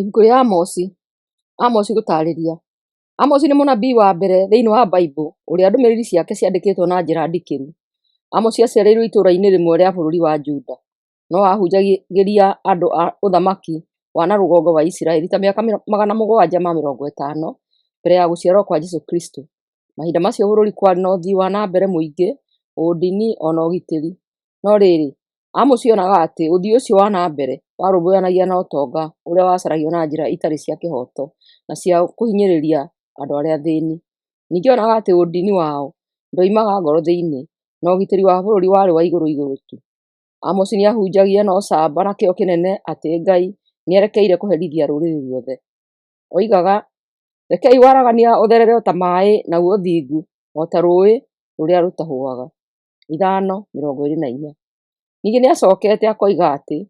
Ibuku rĩa Amosi. Amosi gũtaarĩria. Amosi nĩ mũnabii wa mbere thĩinĩ wa Bible ũrĩa ndũmĩrĩri ciake ciandĩkĩtwo na njĩra ndikĩru. Amosi aciarĩirwo itũũra-inĩ rĩmwe rĩa bũrũri wa Juda, no ahunjagĩria andũ a ũthamaki wa na rũgongo wa Isiraeli ta mĩaka 750 mbere ya gũciarwo kwa Jesũ Kristo. Mahinda macio bũrũri kwarĩ na ũthii wa na mbere mũingĩ, ũndini ona ũgitĩri. No rĩrĩ, Amosi onaga atĩ ũthii ũcio wa na mbere warũmbũyanagia na ũtonga ũrĩa wacaragio na njĩra itarĩ cia kĩhooto na cia kũhinyĩrĩria andũ arĩa athĩni. Ningĩ onaga atĩ ũndini wao ndwoimaga ngoro thĩinĩ na ũgitĩri wa bũrũri warĩ wa igũrũ igũrũ tu. Amosi nĩahunjagia na ũcamba na kĩyo kĩnene atĩ Ngai nĩerekeire kũherithia rũrĩrĩ ruothe. Oigaga, rekei waragania ũtherere o ta maĩ naguo ũthingu o ta rũũĩ rũrĩa rũtahũaga. 5:24. Ningĩ nĩacokete akoiga atĩ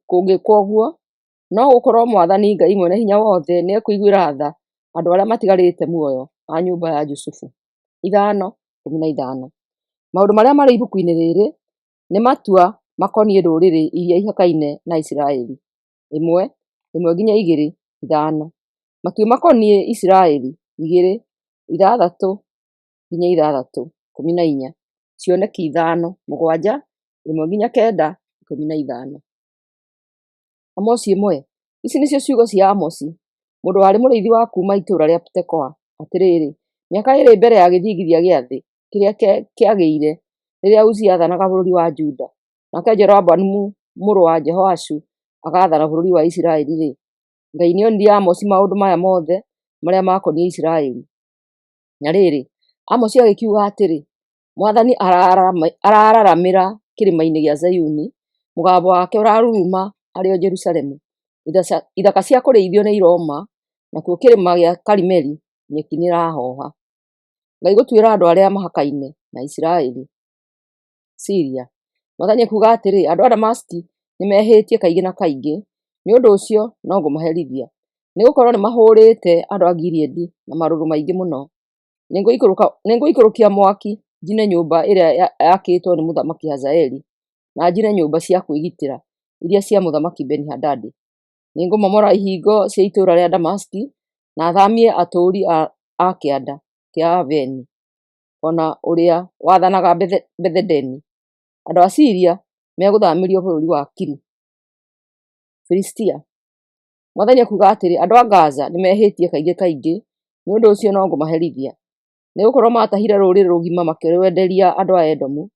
kũngĩkwo ũguo, no gũkorwo Mwathani Ngai Mwene-Hinya-Wothe nĩekũiguĩra tha andũ arĩa matigarĩte muoyo a nyũmba ya Jusufu. 5:15. Maũndũ marĩa marĩ ibuku-inĩ rĩrĩ nĩ matua makoniĩ ndũrĩrĩ iria ihakaine na Isiraeli. 1, 1 nginya 2, 5. Matua makoniĩ Isiraeli 2, 6 nginya 6, 14. Cioneki 5, 7, 1 nginya 9, 15. Amosi 1. Ici nĩcio ciugo cia Amosi, mũndũ warĩ mũrĩithi wa kuuma itũũra rĩa Tekoa. Atĩrĩrĩ, mĩaka 2 mbere ya gĩthingithia gĩa thĩ kĩrĩa kĩagĩire, rĩrĩa Uzia aathanaga bũrũri wa Juda, nake Jeroboamu mũrũ wa Jehoashu agaathana bũrũri wa Isiraeli-rĩ, Ngai nĩonirie Amosi maũndũ maya mothe marĩa maakoniĩ Isiraeli. Na rĩrĩ, Amosi agĩkiuga atĩrĩ, Mwathani arararamĩra kĩrĩma-inĩ gĩa Zayuni, mũgambo wake ũraruruma arĩ o Jerusalemu. Ithaka cia kũrĩithio nĩiroma, nakuo kĩrĩma gĩa Karimeli nyeki nĩĩrahooha. Ngai gũtuĩra andũ arĩa mahakaine na Isiraeli. Siria. Mwathani ekuuga atĩrĩ, andũ a Damasiki nĩmehĩtie kaingĩ na kaingĩ, nĩ ũndũ ũcio no ngũmaherithia. Nĩgũkorwo nĩmahũrĩte andũ a Gileadi na marũrũ maingĩ mũno. Nĩngũikũrũkia mwaki njine nyũmba ĩrĩa yakĩtwo nĩ Mũthamaki Hazaeli, na njine nyũmba cia kwĩgitĩra iria cia Mũthamaki Beni-Hadadi. Nĩngũmomora ihingo cia itũũra rĩa Damasiki, na thaamie atũũri a kĩanda kĩa Aveni, o na ũrĩa wathanaga Bethedeni. Andũ a Siria megũthaamĩrio bũrũri wa Kiri. Filistia. Mwathani ekuuga atĩrĩ, andũ a Gaza nĩmehĩtie kaingĩ kaingĩ, nĩ ũndũ ũcio no ngũmaherithia. Nĩgũkorwo maatahire rũrĩrĩ rũgima makĩrwenderia andũ a Edomu.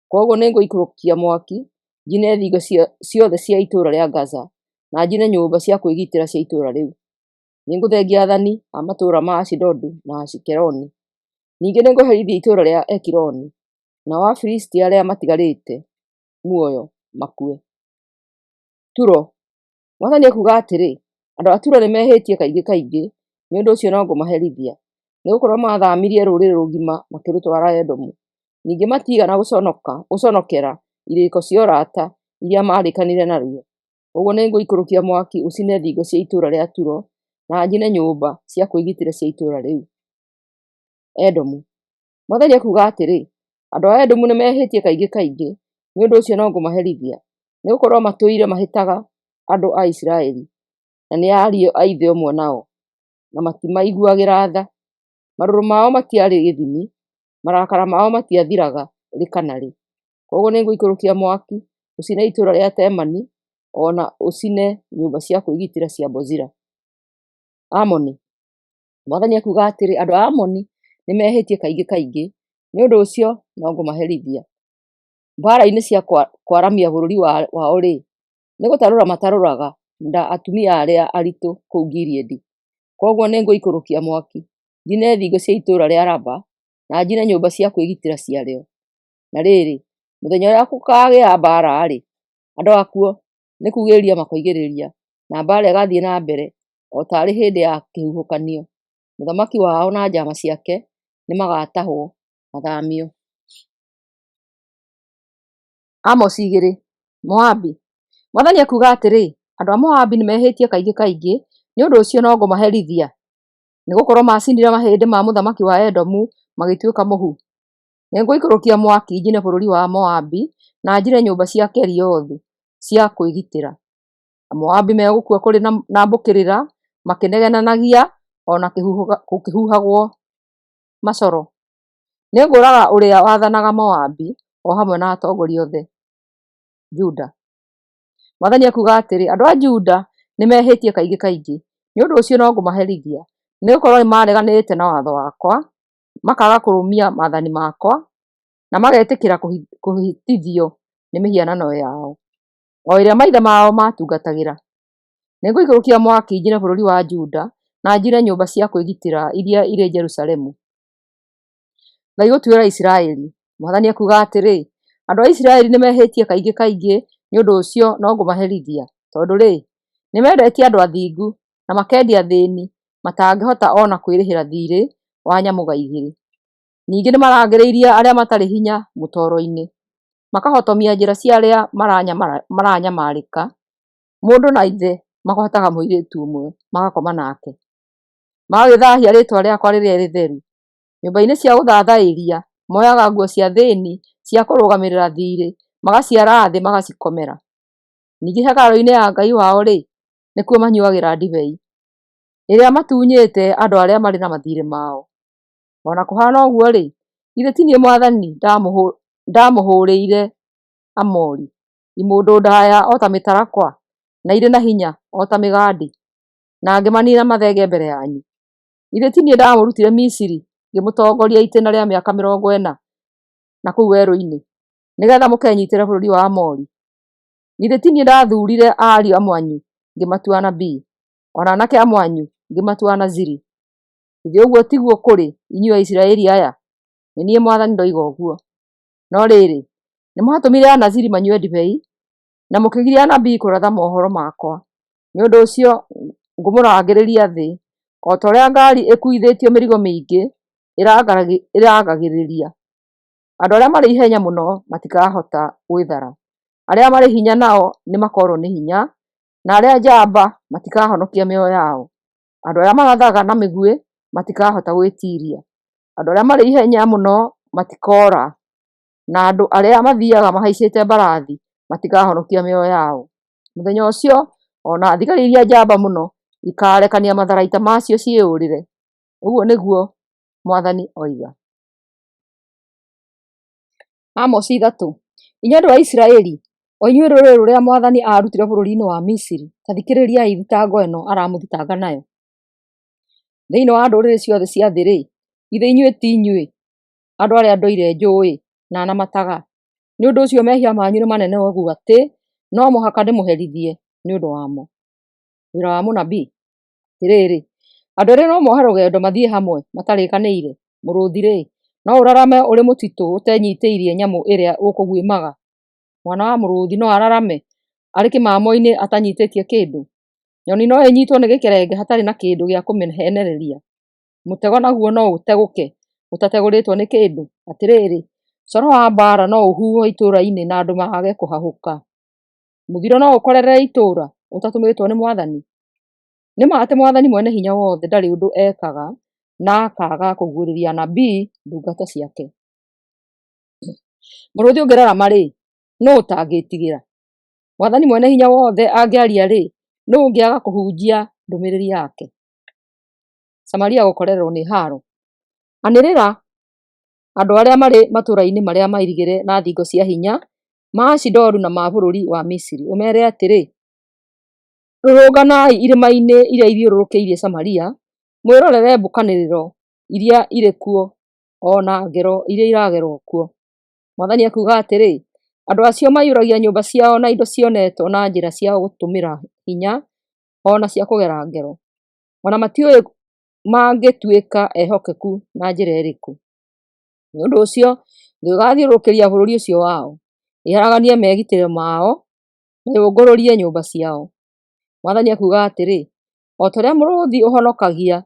Kwoguo nĩngũikũrũkia mwaki, njine thingo ciothe cia itũũra rĩa Gaza, na njine nyũmba cia kwĩgitĩra cia itũũra rĩu. Nĩngũthengia aathani a matũũra ma Ashidodu na Ashikeloni. Ningĩ nĩngũherithia itũũra rĩa Ekironi, nao Afilisti arĩa matigarĩte muoyo makue. Turo. Mwathani ekuuga atĩrĩ, andũ a Turo nĩmehĩtie kaingĩ kaingĩ, nĩ ũndũ ũcio no ngũmaherithia. Nĩgũkorwo maathaamirie rũrĩrĩ rũgima makĩrũtwara Edomu. Ningĩ matiigana gũconokera irĩko cia ũrata iria maarĩkanĩire naruo. Ũguo nĩngũikũrũkia mwaki ũcine thingo cia itũũra rĩa Turo, na njine nyũmba cia kwĩgitĩra cia itũũra rĩu. Edomu. Mwathani ekuuga atĩrĩ, andũ a Edomu nĩmehĩtie kaingĩ kaingĩ, nĩ ũndũ ũcio no ngũmaherithia. Nĩgũkorwo matũire mahĩtaga andũ a Isiraeli, na nĩ ariũ a ithe ũmwe nao, na matimaiguagĩra tha. Marũrũ mao matiarĩ gĩthimi, marakara mao matiathiraga rĩ kana rĩ. Kwoguo nĩngũikũrũkia mwaki ũcine itũũra rĩa Temani, o na ũcine nyũmba cia kwĩgitĩra cia Bozira. Amoni. Mwathani ekuuga atĩrĩ, andũ a Amoni nĩmehĩtie kaingĩ kaingĩ, nĩ ũndũ ũcio no ngũmaherithia. Mbaara-inĩ cia kwaramia bũrũri wao-rĩ, nĩgũtarũra matarũraga nda atumia arĩa aritũ kũu Gileadi. Kwoguo nĩngũikũrũkia mwaki, njine thingo cia itũũra rĩa Raba, na njine nyũmba cia kwĩgitĩra ciarĩo. Na rĩrĩ, mũthenya ũrĩa gũkaagĩa mbaara-rĩ, andũ akuo nĩkuugĩrĩria makoigĩrĩria, na mbaara ĩgathiĩ na mbere o taarĩ hĩndĩ ya kĩhuhũkanio. Mũthamaki wao na njama ciake nĩmagatahwo mathaamio. Amosi 2. Moabi. Mwathani ekuuga atĩrĩ, andũ a Moabi nĩmehĩtie kaingĩ kaingĩ, nĩ ũndũ ũcio no ngũmaherithia. Nĩgũkorwo maacinire mahĩndĩ ma mũthamaki wa Edomu magĩtuĩka mũhu. Nĩngũikũrũkia mwaki njine bũrũri wa Moabi, na njine nyũmba cia Keriothu cia kwĩgitĩra. Amoabi megũkua kũrĩ na mbũkĩrĩra, makĩnegenanagia o na gũkĩhuhagwo macoro. Nĩngũũraga ũrĩa wathanaga Moabi o hamwe na atongoria othe. Juda. Mwathani ekuuga atĩrĩ, andũ a Juda nĩmehĩtie kaingĩ kaingĩ, nĩ ũndũ ũcio no ngũmaherithia, nĩgũkorwo nĩmareganĩte na watho wakwa, makaaga kũrũmia maathani makwa, na magetĩkĩra kũhĩtithio nĩ mĩhianano yao, o ĩrĩa maithe mao maatungatagĩra. Nĩngũikũrũkia mwaki njine bũrũri wa Juda, na njine nyũmba cia kwĩgitĩra iria irĩ Jerusalemu. Ngai gũtuĩra Isiraeli. Mwathani ekuuga atĩrĩ, andũ a Isiraeli nĩmehĩtie kaingĩ kaingĩ, nĩ ũndũ ũcio no ngũmaherithia, tondũ-rĩ, nĩmendetie andũ athingu, na makendia athĩĩni matangĩhota o na kwĩrĩhĩra thiirĩ wa nyamũga igĩrĩ. Ningĩ nĩmarangĩrĩirie arĩa matarĩ hinya mũtoro-inĩ, makahotomia njĩra cia arĩa maranyamarĩka. Mũndũ na ithe magwataga mũirĩtu ũmwe, magakoma nake, magagĩthaahia rĩĩtwa rĩakwa rĩrĩa rĩtheru. Nyũmba-inĩ cia gũthathaĩria moyaga nguo cia athĩĩni cia kũrũgamĩrĩra thiirĩ, magaciara thĩ magacikomera. Ningĩ hekarũ-inĩ ya Ngai wao-rĩ, nĩkuo manyuuagĩra ndibei ĩrĩa matunyĩte andũ arĩa marĩ na mathiirĩ mao. O na kũhaana ũguo-rĩ, githĩ ti niĩ Mwathani ndamũhũũrĩire Aamori, imũndũ ndaaya o ta mĩtarakwa, na irĩ na hinya o ta mĩgandi, na ngĩmaniina mathenge mbere yanyu? Githĩ ti niĩ ndamũrutire Misiri ngĩmũtongoria itĩĩna rĩa mĩaka 40 na kũu werũ-inĩ, nĩgeetha mũkenyiitĩre bũrũri wa Aamori? Githĩ ti niĩ ndathuurire ariũ amwe anyu ngĩmatua anabii, o na aanake amwe anyu ngĩmatua Anaziri? Githĩ ũguo tiguo kũrĩ, inyuĩ Aisiraeli aya? Nĩ niĩ Mwathani ndoiga ũguo. No rĩrĩ, nĩmwatũmire Anaziri manyue ndibei, na mũkĩgiria anabii kũratha mohoro makwa. Nĩ ũndũ ũcio ngũmũrangĩrĩria thĩ, o ta ũrĩa ngaari ĩkuuithĩtio mĩrigo mĩingĩ ĩrangagĩrĩria. Andũ arĩa marĩ ihenya mũno matikahota gwĩthara, arĩa marĩ hinya nao nĩmakoorwo nĩ hinya, na arĩa njamba matikahonokia mĩoyo yao. Andũ arĩa marathaga na mĩguĩ matikahota gwĩtiiria, andũ arĩa marĩ ihenya mũno matikoora, na andũ arĩa mathiiaga mahaicĩte mbarathi matikahonokia mĩoyo yao. Mũthenya ũcio o na thigari iria njamba mũno ikaarekania matharaita macio ciĩyũrĩre. Ũguo nĩguo Mwathani oiga. Amosi 3. Inyuĩ andũ a Isiraeli, o inyuĩ rũrĩrĩ rũrĩa Mwathani aarutire bũrũri-inĩ wa Misiri, ta thikĩrĩriai thitango ĩno aramũthitanga nayo. Thĩinĩ wa ndũrĩrĩ ciothe cia thĩ-rĩ, githĩ inyuĩ ti inyuĩ andũ arĩa ndũire njũũĩ na namataga? Nĩ ũndũ ũcio mehia manyu nĩ manene ũguo atĩ no mũhaka ndĩmũherithie nĩ ũndũ wamo. Wĩra wa mũnabii. Atĩrĩrĩ, andũ erĩ no mohe rũgendo mathiĩ hamwe matarĩkanĩire? Mũrũũthi-rĩ, no ũrarame ũrĩ mũtitũ ũtenyiitĩirie nyamũ ĩrĩa ũkũguĩmaga? Mwana wa mũrũũthi no ararame arĩ kĩmamo-inĩ atanyiitĩtie kĩndũ? Nyoni no ĩnyiitwo nĩ gĩkerenge hatarĩ na kĩndũ gĩa kũmĩheenereria? Mũtego naguo no ũtegũke ũtategũrĩtwo nĩ kĩndũ? Atĩrĩrĩ, coro wa mbaara no ũhuhwo itũũra-inĩ na andũ mage kũhahũka? Mũthiro no ũkorerere itũũra ũtatũmĩtwo nĩ Mwathani? Nĩ ma atĩ Mwathani Mwene-Hinya-Wothe ndarĩ ũndũ ekaga na akaaga kũguũrĩria anabii ndungata ciake. Mũrũũthi ũngĩrarama-rĩ, nũũ ũtangĩĩtigĩra? Mwathani Mwene-Hinya-Wothe angĩaria-rĩ, nũũ ũngĩaga kũhunjia ndũmĩrĩri yake? Samaria gũkorererwo nĩ haaro. Anĩrĩra andũ arĩa marĩ matũũra-inĩ marĩa mairigĩre na thingo cia hinya ma Ashidodu na ma bũrũri wa Misiri, ũmeere atĩrĩ, Rũrũnganai irĩma-inĩ iria ithiũrũrũkĩirie Samaria, mwĩrorere mbũkanĩrĩro iria irĩ kuo o na ngero iria iragerwo kuo. Mwathani ekuuga atĩrĩ, andũ acio maiyũragia nyũmba ciao na indo cionetwo na njĩra cia gũtũmĩra hinya o na cia kũgera ngero, o na matiũĩ mangĩtuĩka ehokeku na njĩra ĩrĩkũ. Nĩ ũndũ ũcio thũ ĩgaathiũrũrũkĩria bũrũri ũcio wao, ĩharaganie megitĩro mao, na yũngũrũrie nyũmba ciao. Mwathani ekuuga atĩrĩ, o ta ũrĩa mũrũũthi ũhonokagia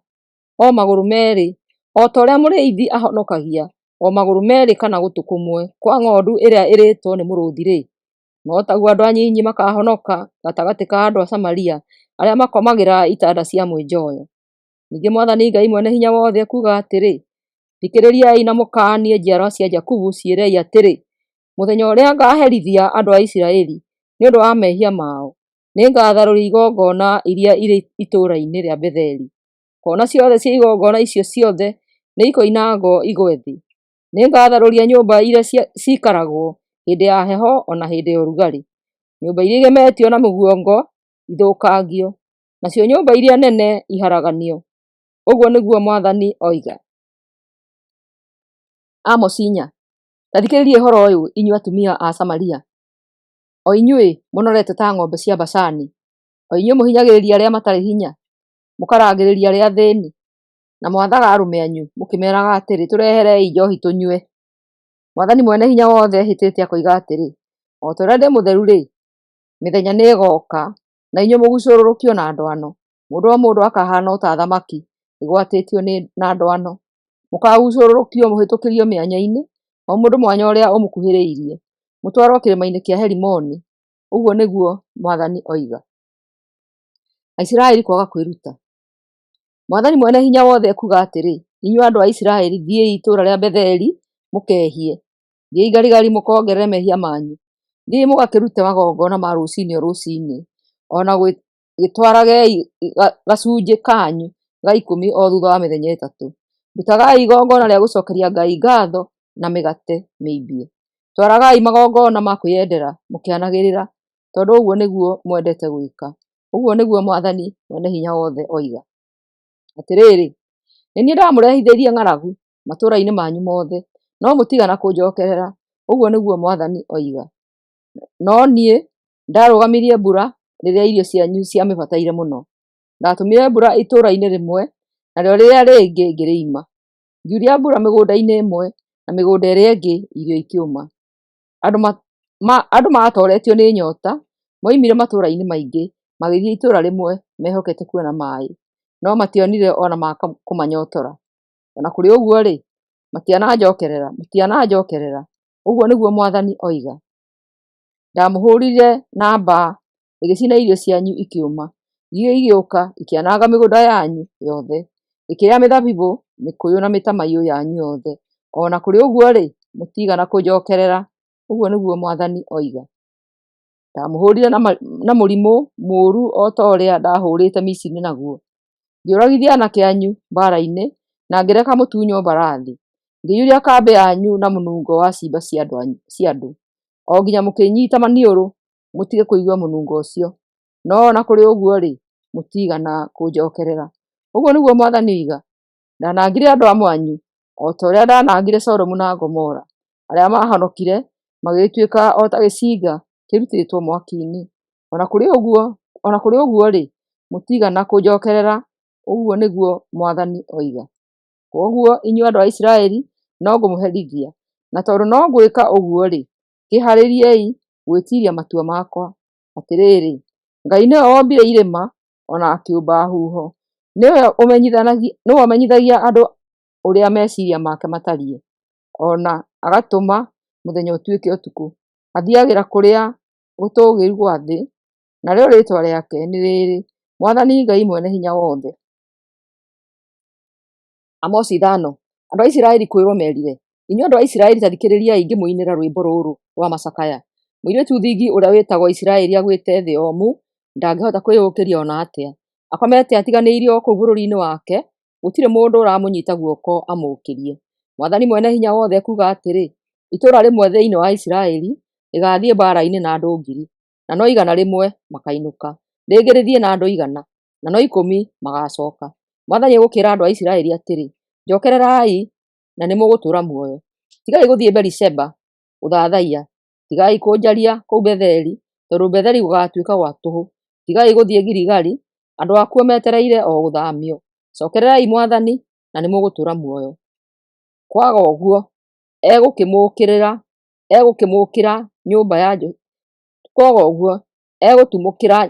o magũrũ meerĩ, o ta ũrĩa mũrĩithi ahonokagia o magũrũ meerĩ kana gũtũ kũmwe kwa ng'ondu ĩrĩa ĩrĩĩtwo nĩ mũrũũthi-rĩ, no taguo andũ anyinyi makaahonoka gatagatĩ ka andũ a Samaria arĩa makomagĩra itanda cia mwĩnjoyo. Ningĩ Mwathani Ngai Mwene-Hinya-Wothe ekuuga atĩrĩ, thikĩrĩriai na mũkaanie njiarwa cia Jakubu ciĩrei atĩrĩ, mũthenya ũrĩa ngaaherithia andũ a Isiraeli nĩ ũndũ wa mehia mao, Nĩngatharũria igongona iria irĩ itũũra-inĩ rĩa Betheli, koona ciothe cia igongona icio ciothe nĩikoinangwo igwe thĩ. Nĩngatharũria nyũmba iria ciikaragwo hĩndĩ ya heho o na hĩndĩ ya ũrugarĩ, nyũmba iria igemetio na mĩguongo ithũkangio, nacio nyũmba iria nene iharaganio. Ũguo nĩguo Mwathani oiga. Amosi 4. Ta thikĩrĩriai ũhoro ũyũ, inyuĩ atumia a Samaria, o inyuĩ mũnorete ta ng'ombe cia Bashani, o inyuĩ mũhinyagĩrĩria arĩa matarĩ hinya, mũkarangĩrĩria arĩa athĩĩni, na mwathaga arũme anyu, mũkĩmeeraga atĩrĩ, “Tũreherei njoohi tũnyue!” Mwathani Mwene-Hinya-Wothe ehĩtĩte akoiga atĩrĩ, O ta ũrĩa ndĩ mũtheru-rĩ, mĩthenya nĩĩgooka na inyuĩ mũguucũrũrũkio na ndwano, mũndũ o mũndũ akahaana o ta thamaki ĩgwatĩtio na ndwano. Mũkaaguucũrũrũkio mũhĩtũkĩrio mĩanya-inĩ, o mũndũ mwanya ũrĩa ũmũkuhĩrĩirie, mũtwarwo kĩrĩma-inĩ kĩa Herimoni, ũguo nĩguo Mwathani oiga. Aisiraeli kwaga kwĩruta. Mwathani Mwene Hinya Wothe ekuuga atĩrĩ, Inyuĩ andũ a Isiraeli thiĩi itũũra rĩa Betheli mũkeehie, thiĩi Giligali mũkoongerere meehia maanyu. Thiĩi mũgakĩrute magongoona ma rũciinĩ o rũciinĩ, o na gĩtwaragei gacunjĩ kanyu ga ikũmi o thuutha wa mĩthenya ĩtatũ. Rutagai igongona rĩa gũcookeria Ngai ngaatho na mĩgate mĩimbie. Twaragai magongona ma kwĩyendera mũkĩanagĩrĩra, tondũ ũguo nĩguo mwendete gwĩka, ũguo nĩguo Mwathani Mwene-Hinya-Wothe oiga. Atĩrĩrĩ, nĩ niĩ ndamũrehithĩirie ng'aragu matũũra-inĩ manyu mothe, no mũtiigana kũnjookerera, ũguo nĩguo Mwathani oiga. No niĩ ndarũgamirie mbura rĩrĩa irio cianyu ciamĩbataire mũno. Ndatũmire mbura itũũra-inĩ rĩmwe, narĩo rĩrĩa rĩngĩ ngĩrĩima. Ngiuria mbura mĩgũnda-inĩ ĩmwe, na mĩgũnda ĩrĩa ĩngĩ irio ikĩũma. Andũ maatooretio nĩ nyoota moimire matũũra-inĩ maingĩ magĩthiĩ itũũra rĩmwe mehokete kuona maaĩ, no mationire o na ma kũmanyotora. O na kũrĩ ũguo-rĩ, matiananjookerera, mũtiananjookerera, ũguo nĩguo Mwathani oiga. Ndamũhũũrire na mbaa, ĩgĩcina irio cianyu ikĩũma. Ngigĩ igĩũka ikĩananga mĩgũnda yanyu yothe, ĩkĩrĩa mĩthabibũ, mĩkũyũ na mĩtamaiyũ yanyu yothe. O na kũrĩ ũguo-rĩ, mũtiigana kũnjookerera, ũguo nĩguo Mwathani oiga. Ndamũhũũrire na mũrimũ mũũru o ta ũrĩa ndahũũrĩte Misiri naguo. Ngĩũragithia aanake anyu mbaara-inĩ, na ngĩreka mũtunywo mbarathi. Ngĩiyũria kambĩ yanyu na mũnungo wa ciimba cia andũ, o nginya mũkĩnyiita maniũrũ mũtige kũigua mũnungo ũcio. No o na kũrĩ ũguo-rĩ, mũtiigana kũnjookerera, ũguo nĩguo Mwathani oiga. Ndanangire andũ amwe anyu, o ta ũrĩa ndaanangire Sodomu na Gomora. Arĩa maahonokire magĩgĩtuĩka o ta gĩcinga kĩrutĩtwo mwaki-inĩ. O na kũrĩ ũguo-rĩ, mũtiigana kũnjookerera, ũguo nĩguo Mwathani oiga. Kwoguo inyuĩ andũ a Isiraeli no ngũmũherithia, na tondũ no ngwĩka ũguo-rĩ, kĩhaarĩriei gwĩtiiria matua makwa. Atĩrĩrĩ, Ngai nĩwe wombire irĩma o na akĩũmba huho. Nĩwe ũmenyithagia andũ ũrĩa meciiria make matariĩ, o na agatũma mũthenya ũtuĩke ũtukũ. Athiiagĩra kũrĩa gũtũũgĩru gwa thĩ, narĩo rĩĩtwa rĩake nĩ rĩĩrĩ, Mwathani Ngai Mwene-Hinya-Wothe. Amosi 5. Andũ a Isiraeli kwĩrwo merire. Inyuĩ andũ a Isiraeli ta thikĩrĩriai ngĩmũinĩra rwĩmbo rũrũ rwa macakaya. Mũirĩtu thingi ũrĩa wĩtagwo Isiraeli agwĩte thĩ omũ, ndangĩhota kwĩyũkĩria o na atĩa. Akomete atiganĩirio o kũu bũrũri-inĩ wake, gũtirĩ mũndũ ũramũnyiita guoko amũũkĩrie. Mwathani Mwene-Hinya-Wothe ekuuga atĩrĩ, itũũra rĩmwe thĩinĩ wa Isiraeli rĩgaathiĩ mbaara-inĩ na andũ 1,000, na no 100 makainũka; rĩngĩ rĩthiĩ na andũ 100, na no 10 magaacooka. Mwathani egũkĩĩra andũ a Isiraeli atĩrĩ, “Njookererai na nĩmũgũtũũra muoyo. Tigai gũthiĩ Beerisheba gũthathaiya, tigai kũnjaria kũu Betheli, tondũ Betheli gũgaatuĩka gwa tũhũ. Tigai gũthiĩ Giligali, andũ akuo metereire o gũthaamio. Cookererai Mwathani na nĩmũgũtũũra muoyo. Kwaga ũguo, egũtumũkĩra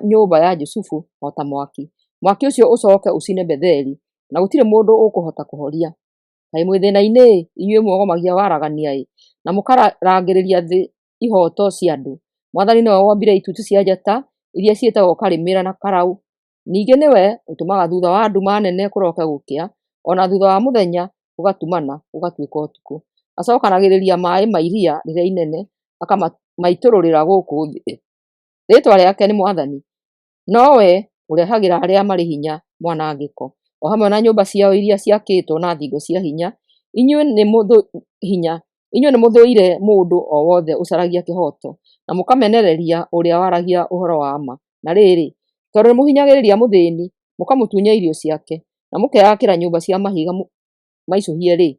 nyũmba ya Jusufu o ta mwaki, mwaki ũcio ũcooke ũcine Betheli, na gũtirĩ mũndũ ũkũhota kũhoria. Kaĩ mwĩ thĩĩna-inĩ-ĩ, inyuĩ mwogomagia waragania-ĩ, na mũkarangĩrĩria thĩ ihooto cia andũ! Mwathani nĩwe wombire itutu cia njata iria ciĩtagwo Karĩmĩra na Karaũ. Ningĩ nĩwe ũtũmaga thuutha wa nduma nene kũroke gũkĩa, o na thuutha wa mũthenya gũgatumana gũgatuĩka ũtukũ. Acookanagĩrĩria maaĩ ma iria rĩrĩa inene, akamaitũrũrĩra gũkũ thĩ. Rĩĩtwa rĩake nĩ Mwathani. No wee ũrehagĩra arĩa marĩ hinya mwanangĩko, o hamwe na nyũmba ciao iria ciakĩtwo na thingo cia hinya. Inyuĩ nĩmũthũire mũndũ o wothe ũcaragia kĩhooto, na mũkamenereria ũrĩa waragia ũhoro wa ma. Na rĩrĩ, tondũ nĩmũhinyagĩrĩria mũthĩĩni, mũkamũtunya irio ciake, na mũkeyakĩra nyũmba cia mahiga maicũhie-rĩ,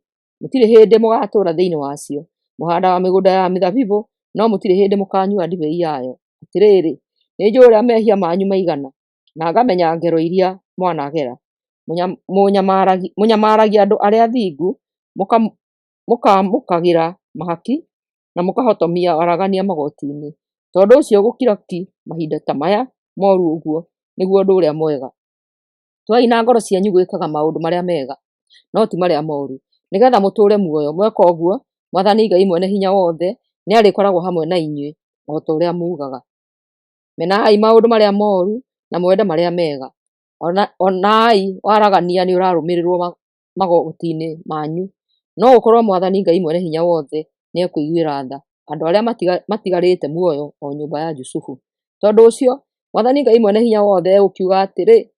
mũtirĩ hĩndĩ mũgaatũũra thĩinĩ wacio. Mũhaandaga mĩgũnda ya mĩthabibũ, no mũtirĩ hĩndĩ mũkaanyua ndibei yayo. Atĩrĩrĩ, nĩnjũũĩ ũrĩa mehia manyu maigana, na ngamenya ngero iria mwanagera. Mũnyamaragia andũ arĩa athingu, mũkaamũkagĩra mahaki, na mũkahotomia waragania magooti-inĩ. Tondũ ũcio gũkira ki mahinda ta maya mooru ũguo nĩguo ũndũ ũrĩa mwega. Tuai na ngoro cianyu gwĩkaga maũndũ marĩa mega, no ti marĩa mooru, nĩgeetha mũtũũre muoyo. Mweka ũguo, Mwathani Ngai Mwene-Hinya-Wothe nĩarĩkoragwo hamwe na inyuĩ, o ta ũrĩa muugaga. Menai maũndũ marĩa mooru na mwende marĩa mega. Onai waragania nĩũrarũmĩrĩrwo magooti-inĩ manyu. No gũkorwo Mwathani Ngai Mwene-Hinya-Wothe nĩekũiguĩra tha andũ arĩa matigarĩte muoyo, o nyũmba ya Jusufu. Tondũ ũcio, Mwathani Ngai Mwene-Hinya-Wothe egũkiuga atĩrĩ,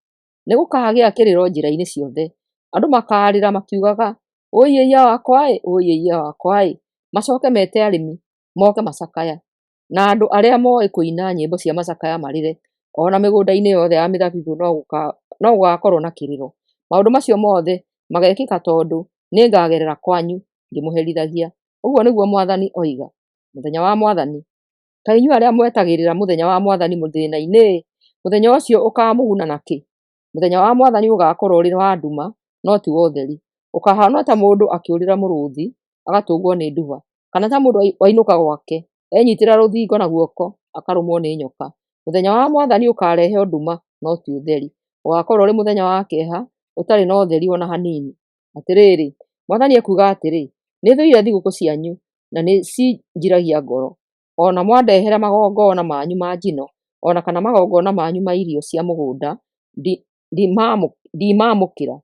nĩgũkagĩa kĩrĩro njĩra-inĩ ciothe. Andũ makaarĩra makiugaga, 'Wũi-ĩiya-wakwa-ĩ! Wũi-ĩiya-wakwa-ĩ!' Macooke mete arĩmi moke macakaya, na andũ arĩa mooĩ kũina nyĩmbo cia macakaya marĩre. O na mĩgũnda-inĩ yothe ya mĩthabibũ no gũgaakorwo na kĩrĩro. Maũndũ macio mothe mageekĩka tondũ nĩngagerera kwanyu ngĩmũherithagia, ũguo nĩguo Mwathani oiga. Mũthenya wa Mwathani. Kaĩ inyuĩ arĩa mwetagĩrĩra mũthenya wa Mwathani mũrĩ thĩĩna-inĩ-ĩ! Mũthenya ũcio ũkaamũguna nakĩ? Mũthenya wa Mwathani ũgaakorwo ũrĩ wa nduma, no ti wa ũtheri. Ũkaahaana ta mũndũ akĩũrĩra mũrũũthi agatũngwo nĩ nduba, kana ta mũndũ wainũka gwake enyiitĩra rũthingo na guoko akarũmwo nĩ nyoka. Mũthenya wa Mwathani ũkaarehe nduma, no ti ũtheri. Ũgaakorwo ũrĩ mũthenya wa kĩeha, ũtarĩ na ũtheri o na hanini. Atĩrĩrĩ, Mwathani ekuuga atĩrĩ, nĩthũire thigũkũ cianyu, na nĩcinjiragia ngoro. O na mwandehera magongona manyu ma njino, o na kana magongona manyu ma irio cia mũgũnda, ndimaamũkĩra.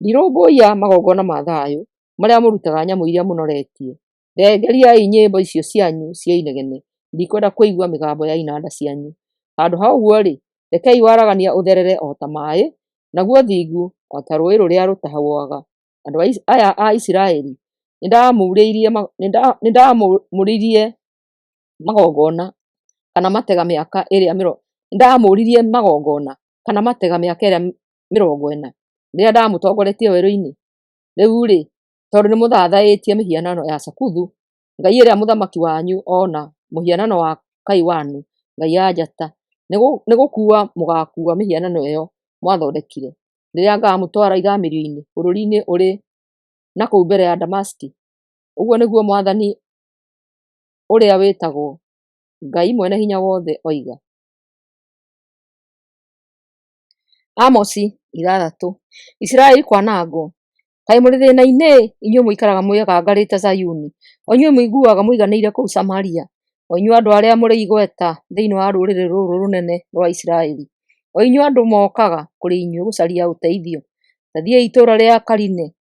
Ndirũmbũiya magongona ma thayũ marĩa mũrutaga nyamũ iria mũnoretie. Thengeriai nyĩmbo icio cianyu cia inegene, ndikwenda kũigua mĩgambo ya inanda cianyu. Handũ ha ũguo-rĩ, rekei waragania ũtherere o ta maaĩ, naguo ũthingu o ta rũũĩ rũrĩa rũtahũaga. Andũ aya a Isiraeli, nĩndamũririe magongona kana matega mĩaka ĩrĩa 40 rĩrĩa ndamũtongoretie werũ-inĩ? Rĩu-rĩ, tondũ nĩmũthathaĩtie mĩhianano ya Sakuthu, ngai ĩrĩa mũthamaki wanyu, o na mũhianano wa Kaiwanu, ngai ya njata, nĩgũkuua mũgaakuua mĩhianano ĩyo mwathondekire, rĩrĩa ngaamũtwara ithaamĩrio-inĩ bũrũri-inĩ ũrĩ na kũu mbere ya Damasiki, ũguo nĩguo Mwathani ũrĩa wĩtagwo Ngai Mwene-Hinya-Wothe oiga. Amosi 6. Isiraeli kwanangwo. Kaĩ mũrĩ thĩĩna-inĩ-ĩ, inyuĩ mũikaraga mwĩgangarĩte Zayuni, o inyuĩ mũiguaga mũiganĩire kũu Samaria, o inyuĩ andũ arĩa mũrĩ igweta thĩinĩ wa rũrĩrĩ rũrũ rũnene rwa Isiraeli, o inyuĩ andũ mokaga kũrĩ inyuĩ gũcaria ũteithio! Ta thiĩi itũũra rĩa Kaline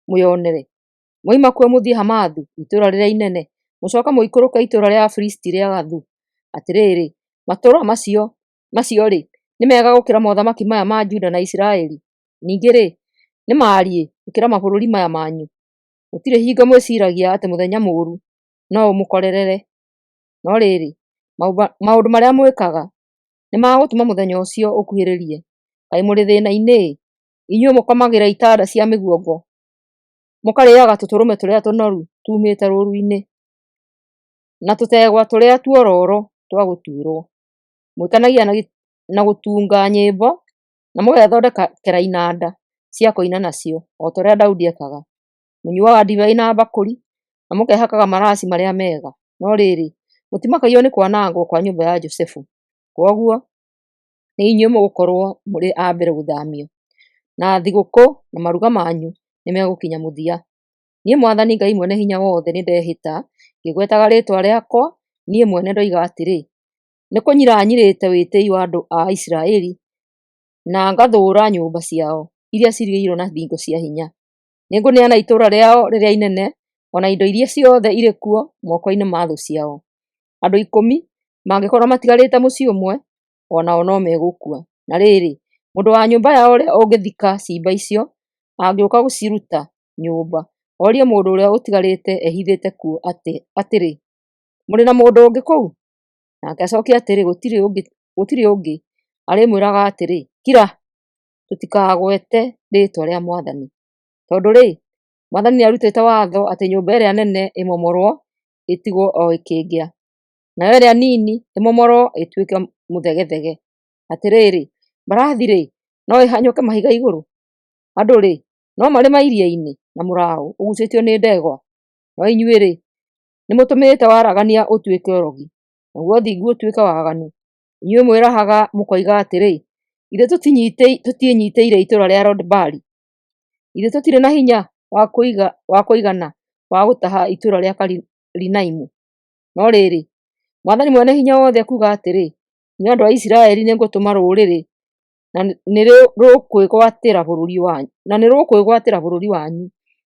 mwĩonere. Mwoima kuo mũthiĩ Hamathu, itũũra rĩrĩa inene, mũcooke mũikũrũke itũũra rĩa Afilisti rĩa Gathu. Atĩrĩrĩ, matũũra macio-rĩ, nĩ mega gũkĩra mothamaki maya ma Juda na Isiraeli? Ningĩ-rĩ, nĩ maariĩ gũkĩra mabũrũri maya manyu? Gũtirĩ hingo mwĩciiragia atĩ mũthenya mũũru no ũmũkorerere. No rĩrĩ, maũndũ marĩa mwĩkaga nĩmagũtũma mũthenya ũcio ũkuhĩrĩrie. Kaĩ mũrĩ thĩĩna-inĩ-ĩ, inyuĩ mũkomagĩra itanda cia mĩguongo, mũkarĩĩaga tũtũrũme tũrĩa tũnoru tuumĩte rũũru-inĩ, na tũtegwa tũrĩa tuororo twa gũtuĩrwo. Mwĩkenagia na gũtunga nyĩmbo, na mũgethondekera inanda cia kũina nacio, o ta ũrĩa Daudi ekaga. Mũnyuuaga ndibei na mbakũri, na mũkehakaga maraci marĩa mega. No rĩrĩ, mũtimakagio nĩ kwanangwo kwa nyũmba ya Josefu. Kwoguo nĩ inyuĩ mũgũkorwo mũrĩ a mbere gũthaamio, na thigũkũ na maruga manyu nĩmegũkinya mũthia. Niĩ Mwathani Ngai Mwene-Hinya-Wothe nĩndehĩta ngĩgwetaga rĩĩtwa rĩakwa niĩ mwene ndoiga atĩrĩ, nĩkũnyira nyirĩte wĩtĩĩi wa andũ a Isiraeli, na ngathũũra nyũmba ciao iria ciirigĩirwo na thingo cia hinya. Nĩngũneana itũũra rĩao rĩrĩa inene, o na indo iria ciothe irĩ kuo moko-inĩ ma thũ ciao. Andũ 10 mangĩkorwo matigarĩte mũciĩ ũmwe, o nao no megũkua. Na rĩrĩ, mũndũ wa nyũmba yao ũrĩa ũngĩthika ciimba icio angĩũka gũciruta nyũmba, orie mũndũ ũrĩa ũtigarĩte ehithĩte kuo atĩrĩ, 'Mũrĩ na mũndũ ũngĩ kũu?' Nake acokie atĩrĩ, 'Gũtirĩ ũngĩ,' arĩmwĩraga atĩrĩ, 'Kira! Tũtikagwete rĩĩtwa rĩa Mwathani.' Tondũ-rĩ, Mwathani nĩarutĩte watho atĩ nyũmba ĩrĩa nene ĩmomorwo ĩtigwo o ĩkĩngĩa, nayo ĩrĩa nini ĩmomorwo ĩtuĩke mũthegethege. Atĩrĩrĩ, mbarathi-rĩ, no ĩhanyũke mahiga igũrũ? Andũ-rĩ, no marĩme iria-inĩ na mũraũ ũgucĩtio nĩ ndegwa? No inyuĩ-rĩ, nĩmũtũmĩte waragania ũtuĩke ũrogi, naguo ũthingu ũtuĩke waganu. Inyuĩ mwĩrahaga mũkoiga atĩrĩ, 'Githĩ tũtiĩnyiitĩire itũũra rĩa Lo-Debari? Githĩ tũtirĩ na hinya wa kũigana wa gũtaha itũũra rĩa Karinaimu?' No rĩrĩ, Mwathani Mwene-Hinya-Wothe ekuuga atĩrĩ, Inyuĩ andũ a Isiraeli, nĩngũtũma rũrĩrĩ, na nĩrũkwĩgwatĩra bũrũri wanyu,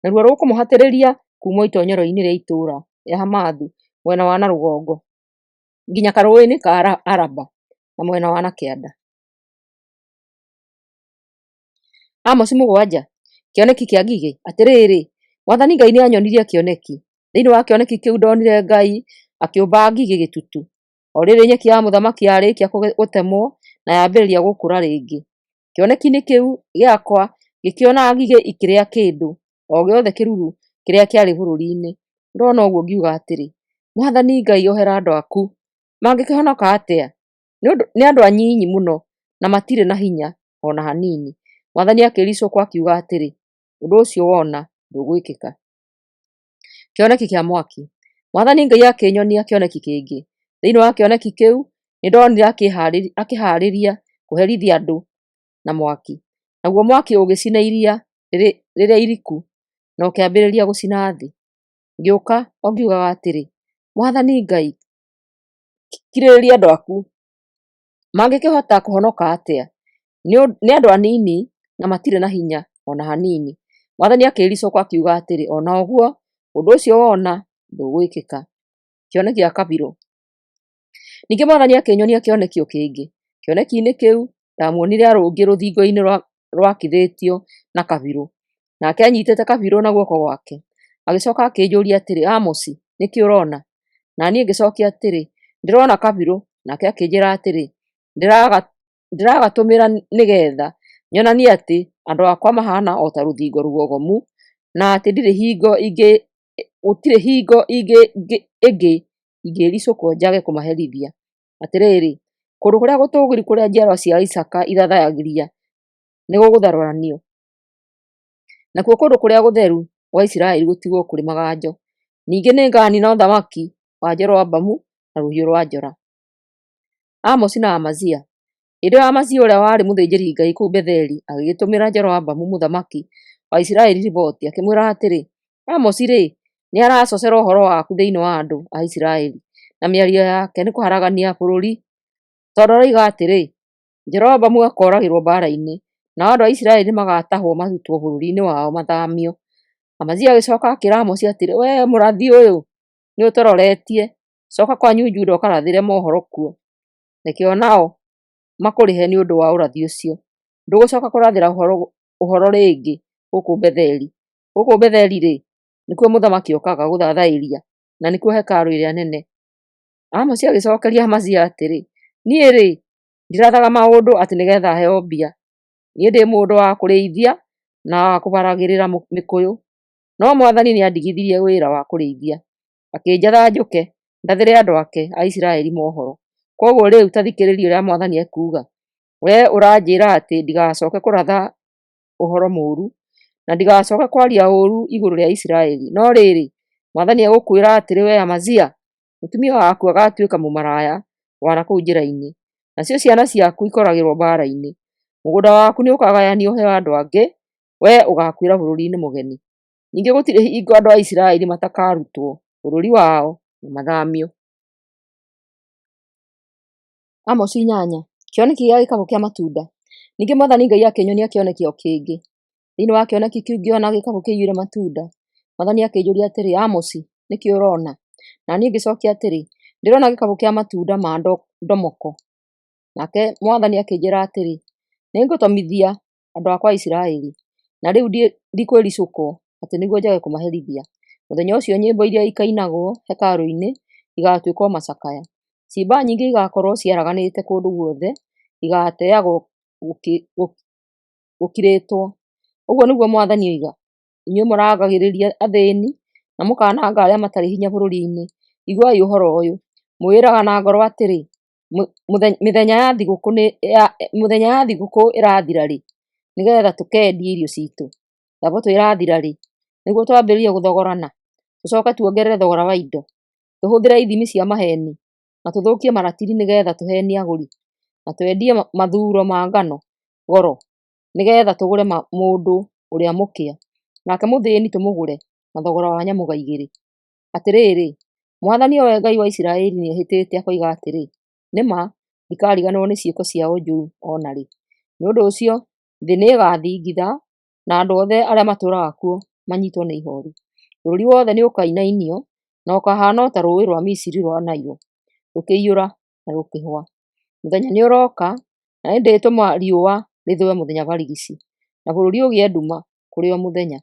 naruo rũkũmũhatĩrĩria kuuma itoonyero-inĩ rĩa itũũra rĩa Hamathu mwena wa na rũgongo, nginya karũũĩ-inĩ ka Araba na mwena wa na kĩanda. Amosi 7. Kĩoneki kĩa ngigĩ. Atĩrĩrĩ, Mwathani Ngai nĩanyonirie kĩoneki. Thĩinĩ wa kĩoneki kĩu ndonire Ngai akĩũmba ngigĩ gĩtutu, o rĩrĩ nyeki ya mũthamaki yarĩkia gũtemwo na yambĩrĩria gũkũra rĩngĩ. Kĩoneki-inĩ kĩu gĩakwa ngĩkĩona ngigĩ ikĩrĩa kĩndũ o gĩothe kĩruru kĩrĩa kĩarĩ bũrũri-inĩ. Ndona ũguo ngiuga atĩrĩ, Mwathani Ngai ohera andũ aku, mangĩkĩhonoka atĩa? Nĩ andũ anyinyi mũno na matirĩ na hinya o na hanini. Mwathani akĩĩricũkwo akiuga atĩrĩ, ũndũ ũcio wona ndũgwĩkĩka. Kĩoneki kĩa mwaki. Mwathani Ngai akĩnyonia kĩoneki kĩngĩ. Thĩinĩ wa kĩoneki kĩu nĩndonire akĩhaarĩria kũherithia andũ na mwaki. Naguo mwaki ũgĩcina iria rĩrĩa iriku na ũkĩambĩrĩria gũcina thĩ. Ngĩũka o ngiugaga atĩrĩ, Mwathani Ngai, kirĩrĩria andũ aku. Mangĩkĩhota kũhonoka atĩa? Nĩ andũ anini na matirĩ na hinya o na hanini. Mwathani akĩĩricũkwo akiuga atĩrĩ, o na ũguo ũndũ ũcio wona ndũgwĩkĩka. Kĩoneki gĩa kabirũ. Ningĩ Mwathani akĩnyonia kĩoneki o kĩngĩ. Kĩoneki-inĩ kĩu ndaamuonire arũngiĩ rũthingo-inĩ rwakithĩtio na kabirũ, nake anyiitĩte kabirũ na guoko gwake. Agĩcooka akĩnjũũria atĩrĩ, Amosi, nĩ kĩĩ ũroona? Na niĩ ngĩcookia atĩrĩ, Ndĩrona kabirũ. Nake akĩnjĩĩra atĩrĩ, Ndĩragatũmĩra nĩgeetha nyonanie atĩ andũ akwa mahaana o ta rũthingo ruogomu, na atĩ gũtirĩ hingo ĩngĩ ingĩĩricũkwo njage kũmaherithia. Atĩrĩrĩ, kũndũ kũrĩa gũtũũgĩru kũrĩa njiarwa cia Isaaka ithathayagĩria nĩgũgũtharũranio, nakuo kũndũ kũrĩa gũtheru gwa Isiraeli gũtigwo kũrĩ maganjo. Ningĩ nĩnganiina ũthamaki wa Jeroboamu na rũhiũ rwa njora. Amosi na Amazia. Hĩndĩ ĩyo Amazia ũrĩa warĩ mũthĩnjĩri-Ngai kũu Betheli agĩgĩtũmĩra Jeroboamu mũthamaki wa Isiraeli riboti, akĩmwĩra atĩrĩ, Amosi-rĩ, nĩaracocera ũhoro waku thĩinĩ wa andũ a Isiraeli, na mĩario yake nĩ kũharagania bũrũri, tondũ aroiga atĩrĩ, 'Jeroboamu akooragĩrwo mbaara-inĩ, nao andũ a Isiraeli nĩmagatahwo marutwo bũrũri-inĩ wao mathaamio.' Amazia agĩcooka akĩĩra Amosi atĩrĩ, Wee mũrathi ũyũ, nĩũtororetie. Cooka kwanyu Juda ũkarathĩre mohoro kuo. Reke o nao makũrĩhe nĩ ũndũ wa ũrathi ũcio. Ndũgũcooka kũrathĩra ũhoro rĩngĩ gũkũ Betheli. Gũkũ Betheli-rĩ, nĩkuo mũthamaki okaga gũthathaĩria, na nĩkuo hekarũ ĩrĩa nene. Amosi agĩcookeria Amazia atĩrĩ, Niĩ-rĩ, ndirathaga maũndũ atĩ nĩgeetha heo mbia. Niĩ ndĩ mũndũ wa kũrĩithia na wa kũbaragĩrĩra mĩkũyũ. No Mwathani nĩandigithirie wĩra wa kũrĩithia, akĩnjatha njũke ndathĩre andũ ake a Isiraeli mohoro. Kwoguo rĩu ta thikĩrĩria ũrĩa Mwathani ekuuga. Wee ũranjĩĩra atĩ ndigacooke kũratha ũhoro mũũru, na ndigacooke kwaria ũũru igũrũ rĩa Isiraeli. No rĩrĩ, Mwathani egũkwĩra atĩrĩ wee Amazia, mũtumia waku agaatuĩka mũmaraya wa na kũu njĩra-inĩ, nacio ciana ciaku ikooragĩrwo mbaara-inĩ. Mũgũnda waku nĩũkagayanio ũheo andũ angĩ, wee ũgaakuĩra bũrũri-inĩ mũgeni. Ningĩ gũtirĩ hingo andũ a Isiraeli matakarutwo bũrũri wao na mathaamio. Amosi 8. Kĩoneki gĩa gĩkabũ kĩa matunda. Ningĩ Mwathani Ngai akĩnyonia kĩoneki o kĩngĩ. Thĩinĩ wa kĩoneki kĩu ngĩona gĩkabũ kĩiyũire matunda. Mwathani akĩnjũũria atĩrĩ, Amosi, nĩ kĩĩ ũroona? Na niĩ ngĩcookia atĩrĩ, Ndĩrona gĩkabũ kĩa matunda ma ndomoko. Nake Mwathani akĩnjĩra atĩrĩ, nĩngũtomithia andũ akwa a Isiraeli, na rĩu ndikwĩricũkwo atĩ nĩguo njage kũmaherithia. Mũthenya ũcio nyĩmbo iria ikainagwo hekarũ-inĩ igaatuĩka o macakaya. Ciimba nyingĩ igaakorũo ciaraganĩte kũndũ guothe, igaateagwo gũkirĩtwo. Ũguo nĩguo Mwathani oiga. Inyuĩ mũrangagĩrĩria athĩĩni, na mũkananga arĩa matarĩ hinya bũrũri-inĩ, iguai ũhoro ũyũ: Mwĩĩraga na ngoro atĩrĩ, 'Mĩthenya ya thigũkũ ĩraathira rĩ, nĩgeetha tũkeendie irio ciitũ? Thabatũ ĩraathira rĩ, nĩguo twambĩrĩrie gũthogorana, tũcooke tuongerere thogora wa indo, tũhũthĩre ithimi cia maheeni, na tũthũkie maratiri nĩgeetha tũheenie agũri, na twendie mathuuro ma ngano goro nĩgeetha tũgũre mũndũ ũrĩa mũkĩa, nake mũthĩĩni tũmũgũre na thogora wa nyamũga igĩrĩ?' Atĩrĩrĩ, Mwathani, o we Ngai wa Isiraeli, nĩehĩtĩte akoiga atĩrĩ, 'Nĩ ma ndikariganĩrwo nĩ ciĩko ciao njũru o na rĩ. Nĩ ũndũ ũcio thĩ nĩĩgathingitha, na andũ othe arĩa matũũraga kuo manyiitwo nĩ ihooru. Bũrũri wothe nĩũkainainio, na ũkahaana o ta rũũĩ rwa Misiri rwa Nailo, rũkĩiyũra na rũkĩhũa. Mũthenya nĩũrooka, na nĩndĩĩtũma riũa rĩthũe mũthenya barigici, na bũrũri ũgĩe nduma kũrĩ o mũthenya.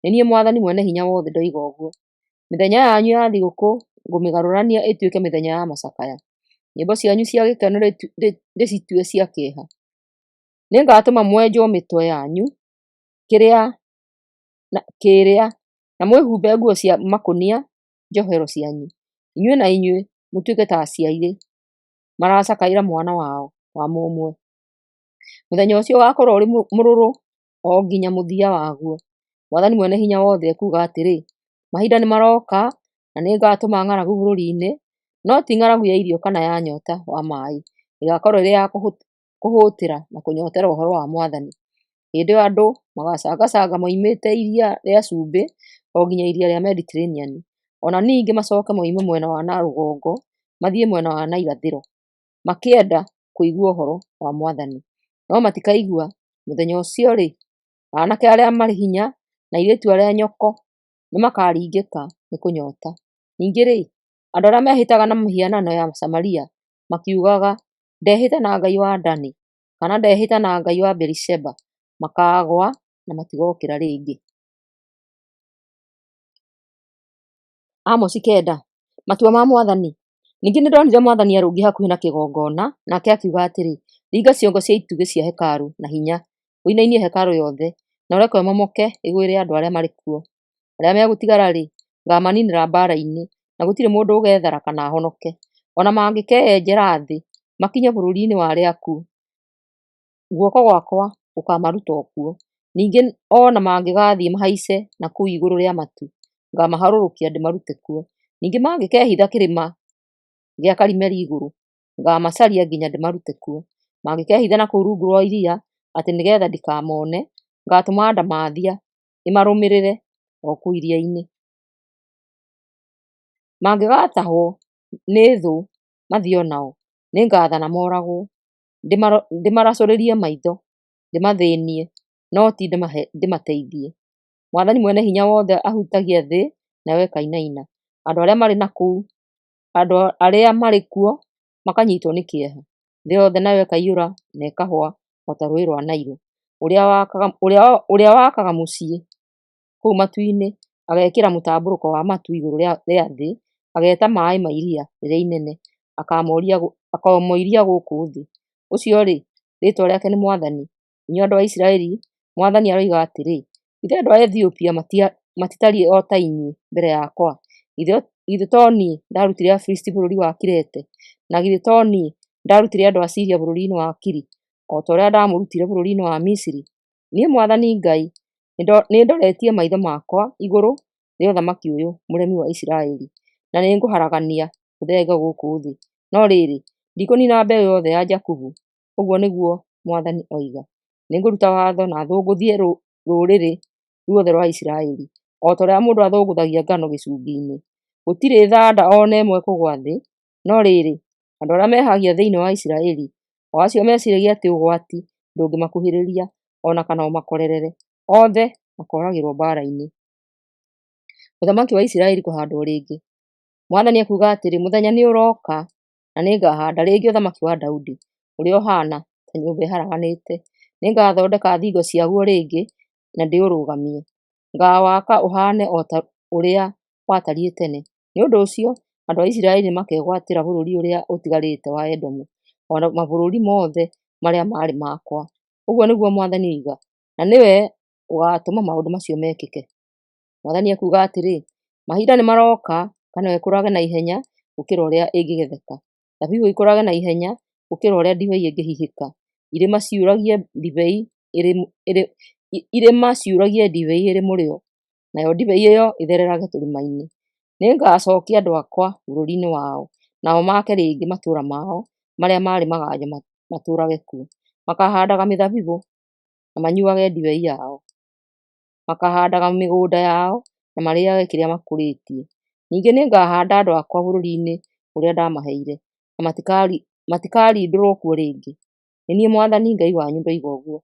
Nĩ niĩ Mwathani Mwene-Hinya-Wothe ndoiga ũguo. Mĩthenya yanyu ya thigũkũ ngũmĩgarũrania ĩtuĩke mĩthenya ya macakaya, nyĩmbo cianyu cia gĩkeno ndĩcitue cia kĩeha. Nĩngatũma mwenjwo mĩtwe yanyu kĩrĩa na mwĩhumbe nguo cia makũnia njohero cianyu. Inyuĩ na inyuĩ mũtuĩke ta aciari maracakaĩra mwana wao wa mũmwe. Mũthenya ũcio ũgaakorwo ũrĩ mũrũrũ o nginya mũthia waguo. Mwathani Mwene-Hinya-Wothe ekuuga atĩrĩ, mahinda nĩmarooka na nĩngatũma ng'aragu bũrũri-inĩ, no ti ng'aragu ya irio kana ya nyoota wa maaĩ, ĩgaakorwo ĩrĩ ya kũhũtĩra na kũnyootera ũhoro wa Mwathani. Hĩndĩ ĩyo andũ magaacangacanga moimĩte Iria rĩa Cumbĩ o nginya Iria rĩa Meditereniani, o na ningĩ macooke moime mwena wa na rũgongo mathiĩ mwena wa na irathĩro, makĩenda kũigua ũhoro wa Mwathani, no matikaigua. Mũthenya ũcio-rĩ, aanake arĩa marĩ hinya na airĩtu arĩa nyoko nĩmakaringĩka nĩ kũnyoota. Ningĩ-rĩ, andũ arĩa mehĩtaga na mĩhianano ya Samaria makiugaga, 'Ndehĩta na Ngai wa Dani,' kana 'Ndehĩta na Ngai wa Beerisheba,' makaagũa na matigokĩra rĩngĩ." Amosi 9. Matua ma Mwathani. Ningĩ nĩndonire Mwathani arũngiĩ hakuhĩ na kĩgongona, nake akiuga atĩrĩ, Ringa ciongo cia itugĩ cia hekarũ na hinya, ũinainie hekarũ yothe, na ũreke ĩmomoke ĩgwĩre andũ arĩa marĩ kuo. Arĩa megũtigara-rĩ, ngaamaniinĩra mbaara-inĩ, na gũtirĩ mũndũ ũgeethara kana ahonoke. O na mangĩkeyenjera thĩ makinye bũrũri-inĩ wa arĩa akuũ, guoko gwakwa gũkaamaruta o kuo. Ningĩ o na mangĩgaathiĩ mahaice na kũu igũrũ rĩa matu, ngaamaharũrũkia ndĩmarute kuo. Ningĩ mangĩkehitha kĩrĩma gĩa Karimeli igũrũ, ngaamacaria nginya ndĩmarute kuo. Mangĩkehitha na kũu rungu rwa iria atĩ nĩgeetha ndikamone, ngaatũma ndamathia ĩmarũmĩrĩre o kũu iria-inĩ. Mangĩgaatahwo nĩ thũ mathiio nao, nĩngathana mooragwo, ndĩmaracũrĩrie maitho, ndĩmathĩĩnie, no ti ndĩmateithie. Mwathani Mwene-Hinya-Wothe ahutagia thĩ nayo ĩkainaina, andũ arĩa marĩ kũu andũ arĩa marĩ kuo makanyiitwo nĩ kĩeha, thĩ yothe nayo ĩkaiyũra na ĩkahũa o ta rũũĩ rwa Nailo. Ũrĩa wakaga mũciĩ kũu matu-inĩ, agekĩra mũtambũrũko wa matu igũrũ rĩa thĩ, ageeta maaĩ ma iria rĩrĩa inene, akamoiria gũkũ thĩ. Ũcio-rĩ, rĩĩtwa rĩake nĩ Mwathani. Inyuĩ andũ a Isiraeli, Mwathani aroiga atĩrĩ, Githĩ andũ a Ethiopia matitariĩ o ta inyuĩ mbere yakwa? Githĩ to niĩ ndaarutire Afilisti bũrũri wa Kirete, na githĩ to niĩ ndaarutire andũ a Siria bũrũri-inĩ wa Kiri, o ta ũrĩa ndaamũrutire bũrũri-inĩ wa Misiri? Niĩ Mwathani Ngai nĩndoretie maitho makwa igũrũ rĩa ũthamaki ũyũ mũremi wa Isiraeli, na nĩngũharagania ũthenge gũkũ thĩ. No rĩrĩ, ndikũniina mbeũ yothe ya Jakubu, ũguo nĩguo Mwathani oiga. Nĩngũruta watho na thũngũthie rũrĩrĩ ruothe rwa Isiraeli, o ta ũrĩa mũndũ athũngũthagia ngano gĩcungi-inĩ. Gũtirĩ thanda o na ĩmwe ĩkũgũa thĩ. No rĩrĩ, andũ arĩa mehagia thĩinĩ wa Isiraeli, o acio meciiragia atĩ ũgwati ndũngĩmakuhĩrĩria o na kana ũmakorerere, othe makooragĩrwo mbaara-inĩ. Mũthamaki wa Isiraeli kũhaandwo rĩngĩ. Mwathani ekuuga atĩrĩ, Mũthenya nĩũrooka na nĩngahaanda rĩngĩ ũthamaki wa Daudi, ũrĩa ũhaana ta nyũmba ĩharaganĩte. Nĩngathondeka thingo ciaguo rĩngĩ na ndĩũrũgamie. Ngaawaka ũhaane o ta ũrĩa watariĩ tene. Nĩ ũndũ ũcio andũ a Isiraeli nĩmakegwatĩra bũrũri ũrĩa ũtigarĩte wa Edomu, o na mabũrũri mothe marĩa maarĩ makwa, ũguo nĩguo Mwathani oiga, na nĩwe ũgaatũma maũndũ macio mekĩke. Mwathani ekuuga atĩrĩ, Mahinda nĩmarooka ngano ĩkũrage na ihenya gũkĩra ũrĩa ĩngĩgetheka, thabibũ ikũrage na ihenya gũkĩra ũrĩa ndibei ĩngĩhihĩka, irĩma ciuragie ndibei ĩrĩ mũrĩo, nayo ndibei ĩyo ĩthererage tũrĩma-inĩ. Nĩngacookia andũ akwa bũrũri-inĩ wao, nao maake rĩngĩ matũũra mao marĩa maarĩ maganjo matũũrage kuo. Makaahaandaga mĩthabibũ na manyuuage ndibei yao; makaahaandaga mĩgũnda yao na marĩĩage kĩrĩa makũrĩtie. Ningĩ nĩngahaanda andũ akwa bũrũri-inĩ ũrĩa ndamaheire, na matikarindũrwo kuo rĩngĩ. Nĩ niĩ Mwathani Ngai wanyu ndoiga ũguo.